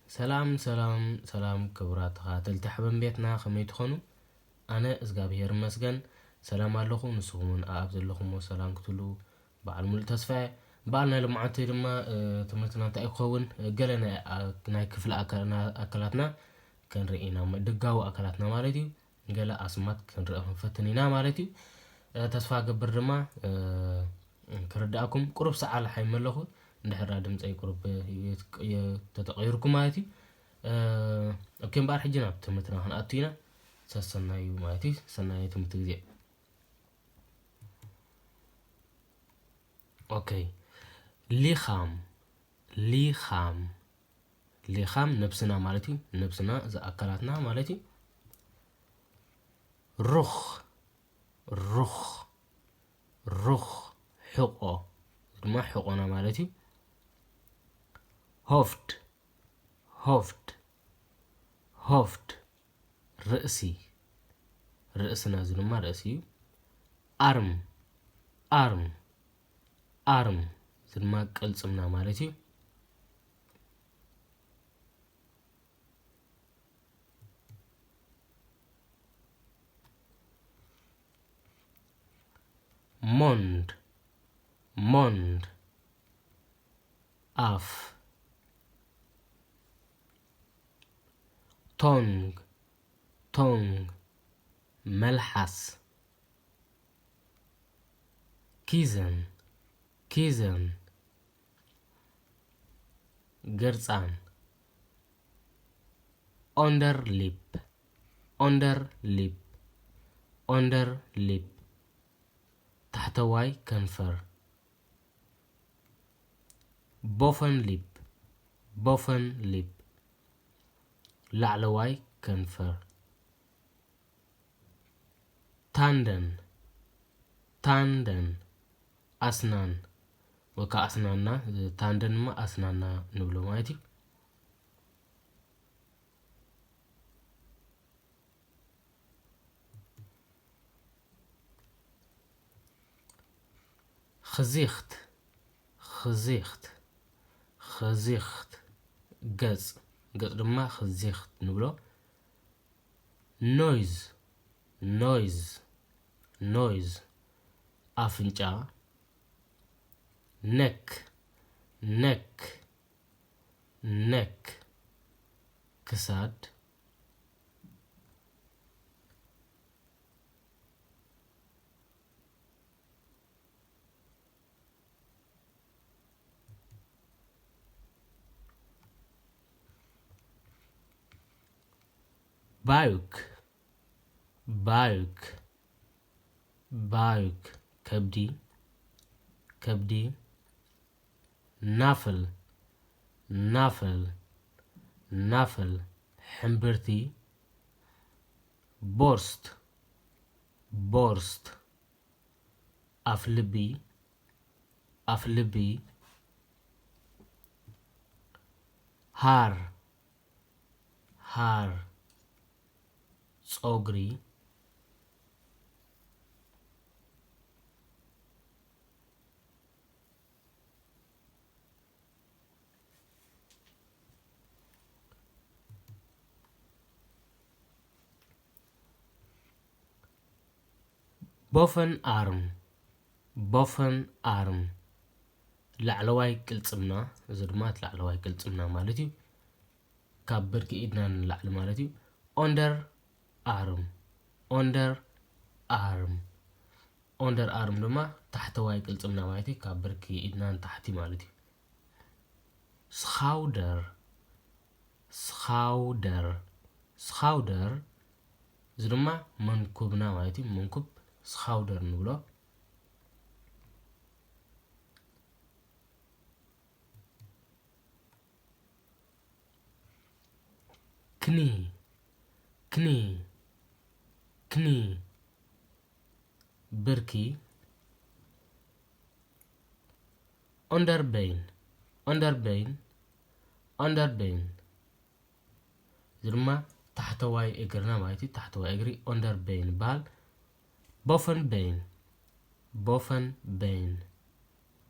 ሰላም ሰላም ሰላም ክቡራት ተኸታተልቲ ሕበን ቤትና ከመይ ትኾኑ? ኣነ እዝጋብሄር ይመስገን ሰላም ኣለኹ። ንስኹም እውን ኣብ ዘለኹሞ ሰላም ክትህልዉ በዓል ሙሉእ ተስፋ እየ። በዓል ናይ ሎማዓንቲ ድማ እ፣ ትምህርትና እንታይ ክኸውን እ፣ ገለ ናይ ኣ- ናይ ክፍሊ ኣካ- ና- ኣካላትና ክንርኢ ኢና ም- ደጋዊ ኣካላትና ማለት እዩ። ገለ ኣስማት ክንርኢ ክንፈትን ኢና ማለት እዩ። እ፣ ተስፋ ገብር ድማ እ፣ ክርዳእኩም ቁሩብ ሰዓል ሓይመለኹ እንድሕር ድምፀይ ቁሩብ ተተቐይርኩም ማለት እዩ። ኦኬ እምበኣር ሕጂ ናብ ትምህርትና ክንኣቱ ኢና። ሰሰናዩ ማለት እዩ። ሰናይ ትምህርቲ ግዜ። ኦኬ ሊኻም ሊኻም ሊኻም ነብስና ማለት እዩ። ነብስና እዚ ኣካላትና ማለት እዩ። ሩኽ ሩኽ ሩኽ ሕቆ ድማ ሕቆና ማለት እዩ። ሆፍድ ሆፍድ ሆፍድ ርእሲ ርእስና እዚ ድማ ርእሲ እዩ። ኣርም ኣርም ኣርም እዚ ድማ ቅልጽምና ማለት እዩ። ሞንድ ሞንድ ኣፍ። ቶንግ ቶንግ መልሓስ። ኪዘን ኪዘን ገርጻን። ኦንደር ሊፕ ኦንደር ሊፕ ኦንደር ሊፕ ታሕተዋይ ከንፈር። ቦፈን ሊፕ ቦፈን ሊፕ ላዕለዋይ ከንፈር። ታንደን ታንደን ኣስናን ወይ ከዓ ኣስናና። ታንደን ድማ ኣስናና ንብሎ ማለት እዩ። ኽዚኽት ኽዚኽት ኽዚኽት ገጽ ገጽ ድማ ኽዚኽት ንብሎ። ኖይዝ ኖይዝ ኖይዝ ኣፍንጫ። ነክ ነክ ነክ ክሳድ። ባዩክ ባዩክ ባዩክ ከብዲ ከብዲ። ናፍል ናፍል ናፍል ሕምብርቲ። ቦርስት ቦርስት ኣፍልቢ ኣፍልቢ። ሃር ሃር ጸጉሪ። ቦፈን ኣርም ቦፈን ኣርም ላዕለዋይ ቅልጽምና። እዚ ድማ እቲ ላዕለዋይ ቅልጽምና ማለት እዩ። ካብ ብርኪ ኢድና ንላዕሊ ማለት እዩ። ኦንደር ኣርም ኦንደር ኣርም ኦንደር ኣርም ድማ ታሕተዋይ ቅልጽምና ማለት እዩ። ካብ ብርኪ ኢድና ንታሕቲ ማለት እዩ። ስኻውደር ስኻውደር ስኻውደር እዚ ድማ መንኩብና ማለት እዩ። መንኩብ ስኻውደር ንብሎ። ክኒ ክኒ ክኒ ብርኪ። ኦንደር በይን ኦንደር በይን ኦንደር በይን እዚ ድማ ታሕተዋይ እግርና ማለት እዩ። ታሕተዋይ እግሪ ኦንደር በይን ይበሃል። ቦፈን በይን ቦፈን በይን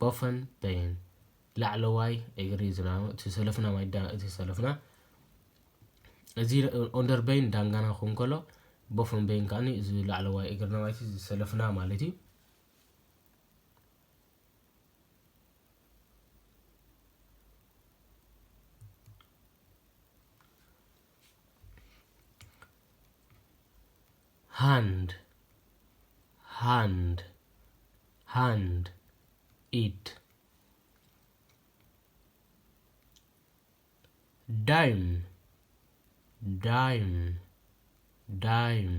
ቦፈን በይን ላዕለዋይ እግሪ ዝና እቲ ሰለፍና ማይዳ እቲ ሰለፍና እዚ onderbeen ዳንጋና ክኸውን ከሎ፣ bovenbeen ከኣ እዚ ላዕለዋይ እግርና ማለት እዩ፣ እዚ ሰለፍና ማለት እዩ። Hand, hand, hand, ኢድ። Duim, Duim, Duim፣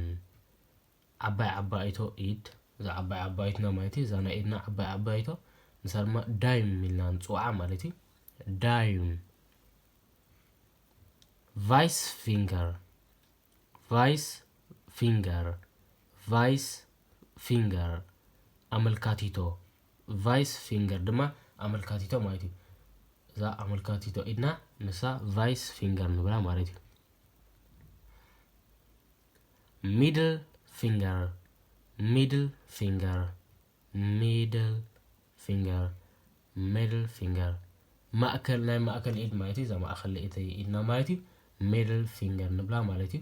ዓባይ ዓባይቶ ኢድ። እዛ ዓባይ ዓባይትና ማለት እዩ፣ እዛ ናይ ኢድና ዓባይ ዓባይቶ፣ ንሳ ድማ Duim ኢልና ንጽውዓ ማለት እዩ። Duim። Wijsvinger፣ Wijsvinger፣ Wijsvinger፣ ኣመልካቲቶ። Wijsvinger ድማ ኣመልካቲቶ ማለት እዩ። እዛ ኣመልካቲቶ ኢድና ንሳ Wijsvinger ንብላ ማለት እዩ። Middelvinger፣ Middelvinger፣ Middelvinger፣ Middelvinger፣ ማእከል፣ ናይ ማእከል ኢድ ማለት እዩ። እዛ ማእከል ኢድ፣ ኢድና ማለት እዩ፣ Middelvinger ንብላ ማለት እዩ።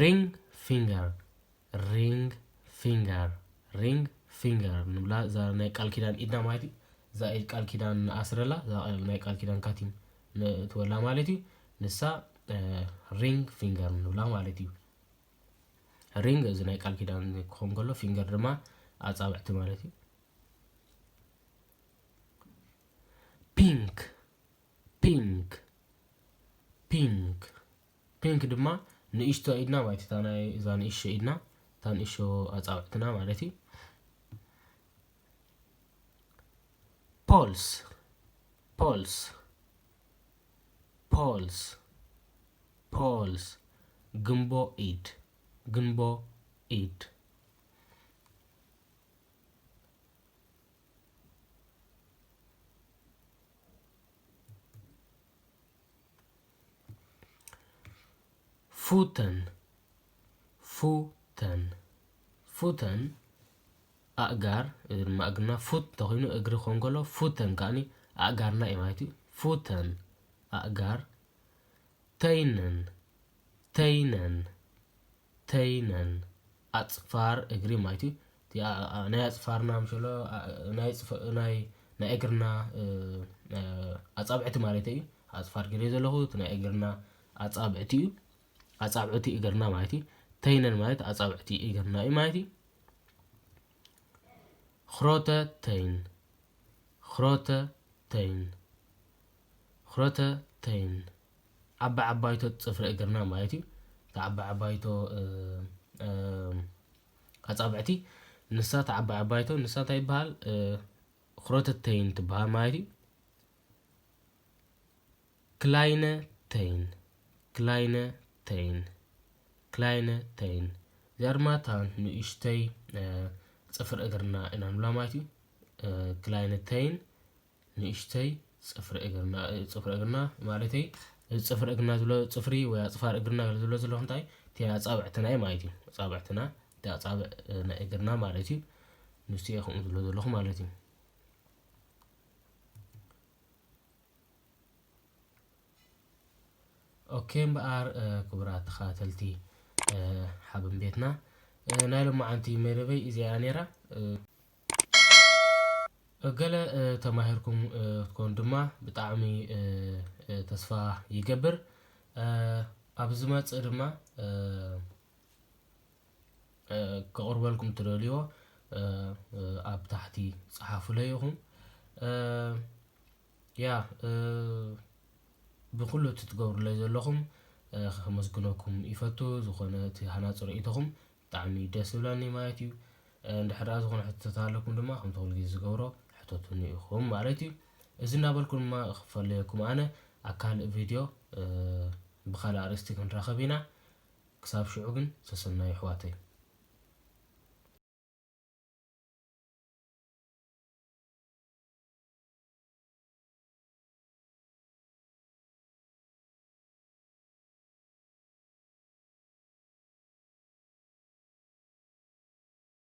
Ringvinger፣ Ringvinger፣ Ringvinger ንብላ፣ እዛ ናይ ቃል ኪዳን ኢድና ማለት እዩ። እዛ ኢድ ቃል ኪዳን ንኣስረላ፣ እዛ ናይ ቃል ኪዳን ካቲም ንእትወላ ማለት እዩ። ንሳ፣ እ፣ Ringvinger ንብላ ማለት እዩ። Ring እዚ ናይ ቃል ኪዳን ክኸውን ከሎ፣ finger ድማ ኣጻብዕቲ ማለት እዩ። Pink፣ Pink፣ Pink፣ Pink ድማ ንእሽቶ ኢድና ማለት እዩ። እታ ናይ፣ እዛ ንእሽቶ ኢድና፣ እታ ንእሽቶ ኣጻብዕትና ማለት እዩ። Pols፣ Pols፣ Pols፣ Pols፣ ግንቦ ኢድ፣ ግንቦ ኢድ። Voeten፣ Voeten፣ Voeten፣ ኣእጋር፣ እዚ ድማ እግርና፣ Voet እንተኾይኑ እግሪ ክኸውን ከሎ፣ Voeten ከኣኒ ኣእጋርና እዩ ማለት እዩ። Voeten፣ ኣእጋር። Tenen፣ Tenen፣ Tenen፣ ኣጽፋር እግሪ ማለት እዩ። እቲ ኣ-፣ ኣ-፣ ናይ ኣጽፋርና ምሸሎ፣ ኣ-፣ ናይ ጽፈ-፣ ናይ፣ ናይ እግርና፣ እ፣ እ፣ ኣጻብዕቲ ማለት እዩ። ኣጽፋር ገለ ዘለኹ፣ እቲ ናይ እግርና ኣጻብዕቲ እዩ። ኣጻብዕቲ እግርና ማለት እዩ። Tenen ማለት ኣጻብዕቲ እግርና እዩ ማለት እዩ። Grote teen፣ Grote teen፣ Grote teen፣ ዓባይ ዓባይቶ ጽፍሪ እግርና ማለት እዩ። እቲ ዓባይ ዓባይቶ፣ እ፣ እ፣ ኣጻብዕቲ፣ ንሳ እቲ ዓባይ ዓባይቶ፣ ንሳ እንታይ ይበሃል? እ፣ Grote teen ትበሃል ማለት እዩ። Kleine teen፣ Kleine teen፣ Kleine teen። እዚኣ ድማ እታ ንእሽተይ፣ እ፣ ጽፍሪ እግርና ኢና ንብላ ማለት እዩ። እ፣ Kleine teen፣ ንእሽተይ ጽፍሪ እግርና፣ እ፣ ጽፍሪ እግርና ማለተይ፣ እዚ ጽፍሪ እግርና ዝብሎ፣ ጽፍሪ ወይ ኣጽፋር እግርና ዝብሎ ዘለኹ እንታይ? እቲ ኣጻብዕትና እዩ ማለት እዩ። ኣጻብዕትና፣ እቲ ኣጻብዕ፣ እ፣ ናይ እግርና ማለት እዩ። ንሱ እየ ከምኡ ዝብሎ ዘለኹ ማለት እዩ። ኦኬ እምበኣር፣ እ፣ ክቡራት ተኸታተልቲ፣ እ፣ ሓበን ቤትና፣ እ፣ ናይ ሎማዓንቲ መደበይ እዚኣ ነይራ። እ፣ ገለ፣ እ፣ ተማሂርኩም፣ እ፣ ክትኮኑ ድማ ብጣዕሚ፣ እ፣ እ፣ ተስፋ ይገብር። እ፣ ኣብ ዝመጽእ ድማ፣ እ፣ እ፣ ከቕርበልኩም ትደልዮ፣ እ፣ እ፣ ኣብ ታሕቲ ጸሓፉለይ ኢኹም። እ፣ ያ፣ እ፣ ብኹሉ እቲ ትገብሩለይ ዘለኹም፣ እ፣ ከመስግነኩም ይፈቱ። ዝኾነ እቲ ሃናጺ ርእይቶኹም ብጣዕሚ ደስ ዝብለኒ ማለት እዩ። እ፣ እንድሕር ደኣ ዝኾነ ሕቶታት ኣለኩም ድማ፣ ከምቲ ኩሉ ግዜ ዝገብሮ፣ ሕተቱኒ ኢኹም ማለት እዩ። እዚ እናበልኩ ድማ ክፈለየኩም ኣነ፣ ኣብ ካልእ ቪድዮ፣ እ፣ ብኻልእ ኣርእስቲ ክንራኸብ ኢና። ክሳብ ሽዑ ግን ሰሰናዩ ኣሕዋተይ።